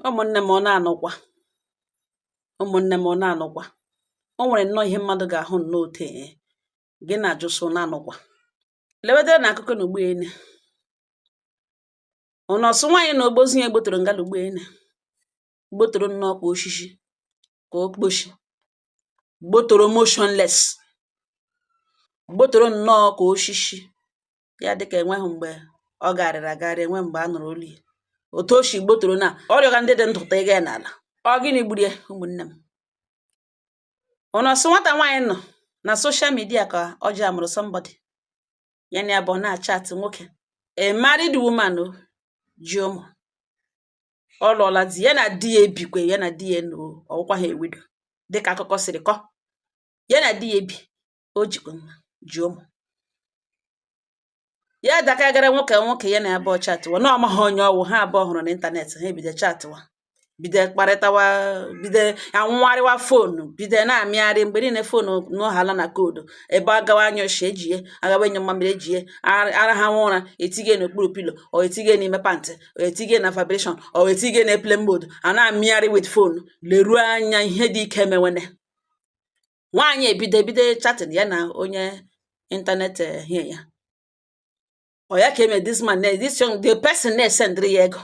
Ụmụ̀nnē m, ọ na-ànụkwa. Ụmụ̀nnē m, ọ na-ànụkwa. O nwèrè nnọọ ihe mmadụ̀ gà-àhụ nnọọ otu è gị na-àjụ sụ na-ànụkwa. Lewedere nà akụkọ nà ugbu ene. Ụnọ̀ ọ̀sụ nwaanyị nà ogbozi ya gbotòrò ngala ugbu ene. Gbotòrò nnọọ kà oshishi kà okposhi. Gbotòrò motionless. Gbotòrò nnọọ kà oshishi. Ya dịkà enweghị m̀gbè ọ gàrị̀rị̀ àgarị, enwe m̀gbè a nụ̀rụ̀ olu ya. Òtù o shì gbotòrò na ọrịọga ndị dị ndụ tịga ya n'àlà. Ọ gịnị gburu ya, ụmụ̀nnē m? Ụnọ̀ sị nwatà nwaanyị nọ̀ na social media ka ọ ji amụrụ somebody. Ya na ya bụ ọ na-achat nwoke. A married woman o ji ụmụ. Ọ lụọla di, ya na di ya ebikwe, ya na di ya nọ, ọwụkwa ha widow dịka akụkọ siri kọ. Ya na di ya ebi, o jikwa nwa, ji ụmụ. Ya dakagara nwoke nwoke ya na ya abụọ chatịwa na ọ maghị onye ọwụ. Ha abụọ hụrụ n'ịntanetị, ha ebido chatịwa, bido kparịtawa, bido anwụgharịwa phone, bido na-amịgharị mgbe niile. Phone nọhala na code ebe agawa anya oshi ejie agawa enyo mmamịrị ejie ara ha nwa ụra etinye n'okpuru pillow, ọ etinye n'ime pant, ọ etinye na vibration, ọ etinye na airplane mode, a na-amịgharị with phone. Leruo anya, ihe dị ike mewene. Nwaanyị ebido ebido chatting ya na onye internet here ya. Ọ ya ka eme this man, this young, the person na-esendịrị ya ego,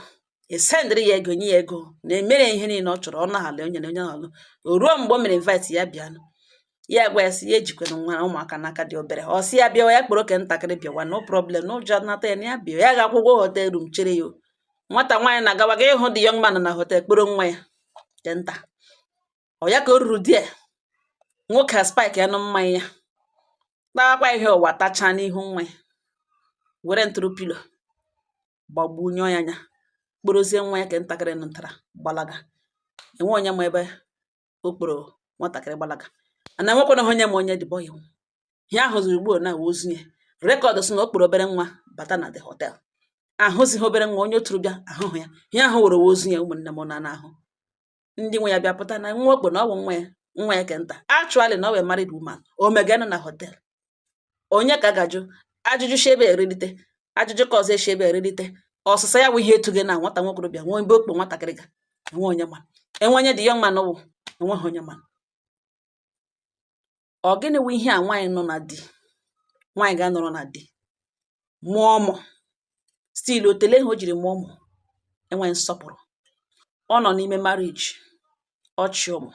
esendịrị ya ego, nye ya ego, na-emere ihe niile ọ chọrọ. Ọ naghara onye na onye ọlụ. O ruo mgbe o mere invite ya bịanụ, ya gwa ya sị ya ejikwana nwa ụmụaka n'aka dị obere. Ọ sị ya bịawa, ya kpọrọ oke ntakịrị bịawa, no problem, n'ụjọ nata ya na ya bịa, ya ga-akwụ ụgwọ hotel room chere ya. Nwata nwaanyị na-agawa ga ịhụ the young man na hotel, kpọrọ nwa ya nke nta. Ọ ya ka o ruru die, nwoke a spike ya nụ mmanya ya, tawakwa ihe ụwa, tachaa n'ihu nwa ya, were ntụrụ pillow gbagbuo ya anya, kporozie nwa ya ke ntakịrị nụtara gbalaga. Enwe onye ma ebe o kporo nwatakịrị gbalaga, ana enwekwana onye ma onye the boy. Ihe ahụziri ugbu a na ozu ya, record sị na o kporo obere nwa bata na the hotel. Ahụzighị obere nwa onye oturu bịa, ahụhụ ya. Ihe ahụ were ozu ya, ụmụnne m, na ahụ ndị nwe ya bịa pụta na nwa okpo na ọ bụ nwa ya, nwa ya ke nta. Actually, na ọ wee married woman o meganụ na hotel. Onye ka ga-ajụ ajụjụ shi ebe erilite ajụjụ ka ọzọ eshi ebe erilite ọsịsa ya wụ ihe etughị na nwata nwokorobịa nwee ebe okpo nwatakịrị ga. Enwe onye ma enwe onye dị young man wụ, enweghị onye ma. Ọ gịnị wụ ihe a? Nwaanyị nọ na di, nwaanyị ga-anọrọ na di mụọ ụmụ, still otele ha o jiri mụọ ụmụ, enwe nsọpụrụ. Ọ nọ n'ime marriage, ọchị ụmụ,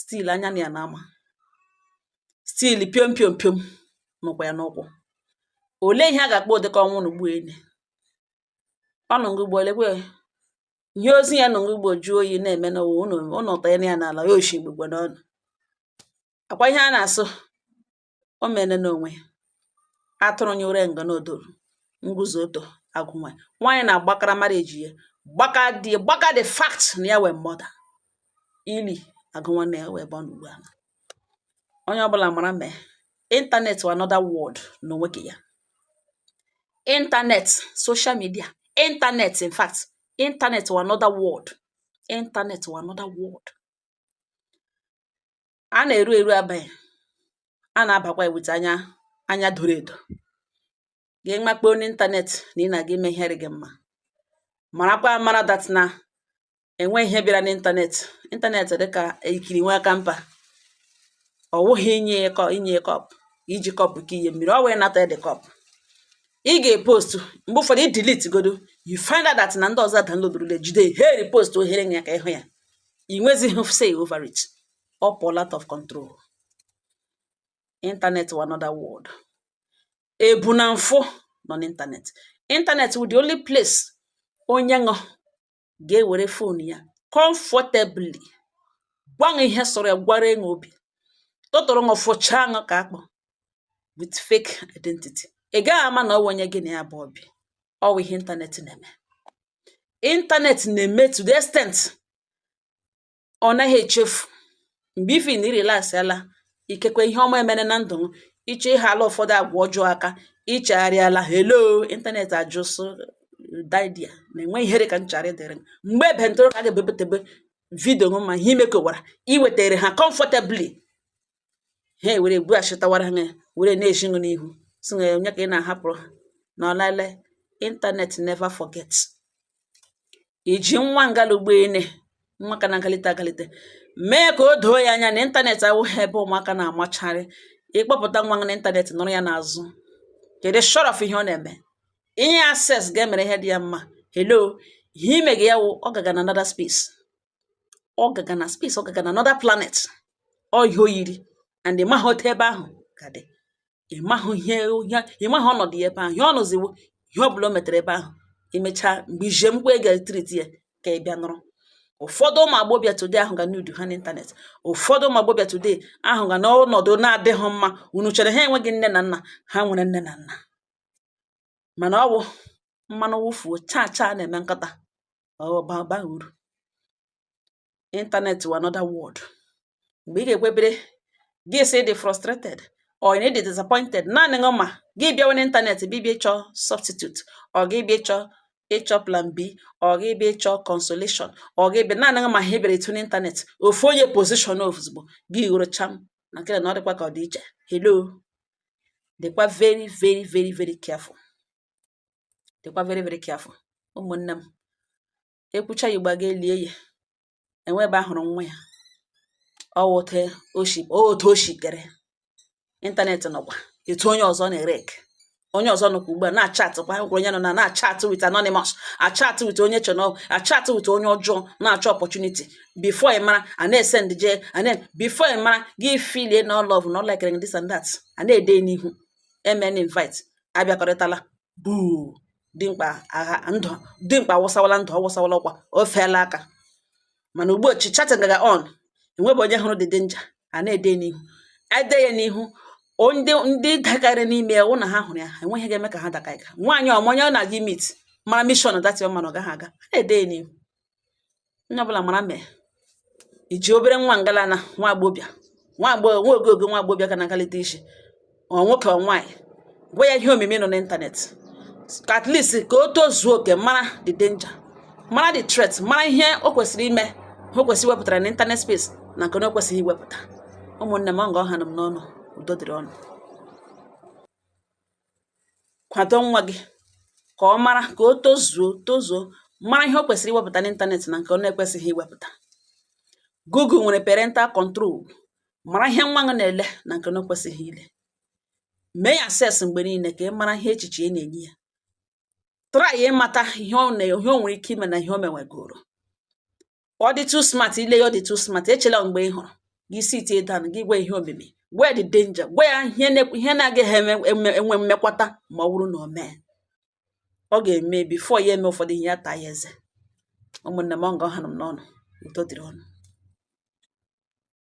still anya na ya na-ama, still piom piom piom nụkwa ya n'ụkwụ. Olee ihe a ga-akpọ ụdịka ọnwụ n'ugbu ene? Ọ nọ ugbo lekwe ihe ozi ya nọ ugbo jụọ oyi na-eme n'ụwa unu unu tọọ ya n'ala ya oshi gbugbo n'ọnụ akwa ihe a na-asụ o mene n'onwe atụrụ nyụrụ ngo n'odoro nguzo oto agwụ. Nwaanyị nwaanyị na-agbakara marriage ya, gbaka di, gbaka the fact na ya wee mother ili agụ nwanne ya wee ebe ọ nọ ugbu a. Onye ọbụla mara mee internet wụ another world n'onwe ke ya. Internet, social media, internet, in fact, internet wụ another world. Internet wụ another world. A na-eru eru abalị a na-abakwa ewute anya anya doro edo gị makpuo n'internet na ị na-aga ime ihe dị gị mma. Marakwa mara that na enwe ihe bịara n'internet. Internet dịka ikiri nwe aka mpa, ọ wụghị inye inye cup, iji cup ka inye mmiri ọ wee nata the cup ị ga-epost. Mgbe ụfọdụ i delete godo, you find out that na ndị ọzọ download jide ha, repost ohere ya ka ịhụ ya. Ị nwezighị say over it, ọ pụọla out of control. Internet wụ another world. Ebu na mfụ nọ n'internet. Internet wụ the only place onye ṅụ ga-ewere phone ya comfortably gwa ṅụ ihe sọrọ ya, gwara ṅụ obi tụtụrụ ṅụ, fụchaa ṅụ ka akpụ with fake identity. Ị gaghị ama na ọ wụ onye gị na ya bụ obi. Ọ wụ ihe internet na-eme. Internet na-eme to the extent ọ naghị echefu mgbe ifi na irelax ala. Ikekwe ihe ọma emere na ndụ m, iche ịhala ụfọdụ agwa ọjọọ aka, ichegharịala, hello, internet ajụsụ daidia na-enwe ihere ka nchara dịrị m. Mgbe ebentụrụ ka a ga-ebepụtebe video ma ihe imekọwara iwetere ha comfortably, ha ewere bughachitawara ha, were na-eji ṅụ n'ihu si na onye ka ị na-ahapụrụ ha na ọlele. Internet never forgets. Iji nwa ngalugbeene, nwa ka na-agalite agalite, mee ka o doo ya anya na internet awụghị ebe ụmụaka na-amacharị. Ịkpọpụta nwa gị n'internet, nọrọ ya n'azụ, kedu sure of ihe ọ na-eme, inye ya access ga-emere ihe dị ya mma. Hello, ihe ime gị ya wụ ọ gaga na another space, ọ gaga na space, ọ gaga na another planet. Ọ ihe o yiri and ịmaghị otu ebe ahụ ka dị, ịmaghị ihe ịmaghị ọnọdụ ya ebe ahụ, ihe ọ nọziwo, ihe ọ bụla o metere ebe ahụ. Emechaa, mgbe ije mkpu ị ga-etriti ya ka ị bịa nụrụ. Ụfọdụ ụmụ agbọghọbịa today ahụ ga nude ha n'internet. Ụfọdụ ụmụ agbọghọbịa today ahụ ga n'ọnọdụ na-adịghị mma. Unu chere ha enweghị nne na nna? Ha nwere nne na nna, mana ọ bụ mmanụ wụfuo chaa chaa na-eme nkata ọ baghị uru. Internet wụ another world. Mgbe ị ga-ekwebere gị sị dị frustrated or ị dị disappointed, naanị ṅụ ma gị bịawa n'internet bịa bịa ịchọ substitute, ọ gị bịa ịchọ plan B, ọ gị bịa ịchọ consolation, ọ gị bịa naanị ṅụ ma ha bịara etu n'internet ofu onye position ozugbo gị ghoro cham na nke na ọ dịkwa ka ọ dị iche. Hello, dịkwa very very very very careful, dịkwa very very careful. Ụmụnne m, ekwucha ya igba ga-elie ya enwe ebe a hụrụ nwa ya. Ọ wụ otu o shi, otu o shi kere internet nọkwa etu onye ọzọ na-erek, onye ọzọ nọkwa ugbu a na-achatịkwa. Nwere onye nọ na na-achat with anonymous, achat with onye chọrọ, achat with onye ọjọọ na-achọ opportunity. Before ị mara, a na-esend je a na before ị mara, gị filie na love na like this and that, a na-ede n'ihu emen invite, abịakọrịtala buu dimkpa agha ndụ, dimkpa awụsawala ndụ, awụsawala ọkwa, o feela aka. Mana ugbu a chatting gaga on, enwebe onye hụrụ the danger a na-ede n'ihu, ede ya n'ihu. Ndị dakarị n'ime ya wụ na ha hụrụ ya, enweghị ga-eme ka ha dakarị. Nwaanyị ọma onye ọ na-aga meet mara mission that mana ọ gaghị aga, a na-ede ya n'ihu. Onye ọbụla mara mee iji obere nwa ngalana, nwa agbọbịa, nwa agbọghọ, nwa ogogo, nwa agbọbịa ka na-agalite isi, ọ nwoke ọ nwaanyị, gwa ya ihe omimi nọ n'internet, ka at least ka o tozuo oke, mara the danger, mara the threat, mara ihe o kwesịrị ime, ihe o kwesịrị iwepụtara n'internet space na nke na o kwesịghị iwepụta. Ụmụnne m, ọ nga ọha nọ m n'ọnụ. Udo dịrị ọnụ. Kwado nwa gị ka ọ mara, ka o tozuo tozuo, mara ihe o kwesịrị iwepụta n'internet na nke ọ na-ekwesịghị iwepụta. Google nwere parental control. Mara ihe nwa gị na-ele na nke na o kwesịghị ile. Mee ya assess mgbe niile ka ị mara ihe echiche ị na-enye ya. Try ịmata ihe ọ na ihe o nwere ike ime na ihe o mewegoro. Ọ dị too smart ile ya, ọ dị too smart. Echela mgbe ị hụrụ gị sit down, gị gwa ihe omimi, gwa ya the danger, gwa ya ihe ihe na-agaghị eme enwe mmekwata ma ọ bụrụ na o mee. Ọ ga-eme before ya eme ụfọdụ ihe, ya taa ya eze. Ụmụnne m, ọ nga ọha nọ m n'ọnụ. Udo dịrị ọnụ.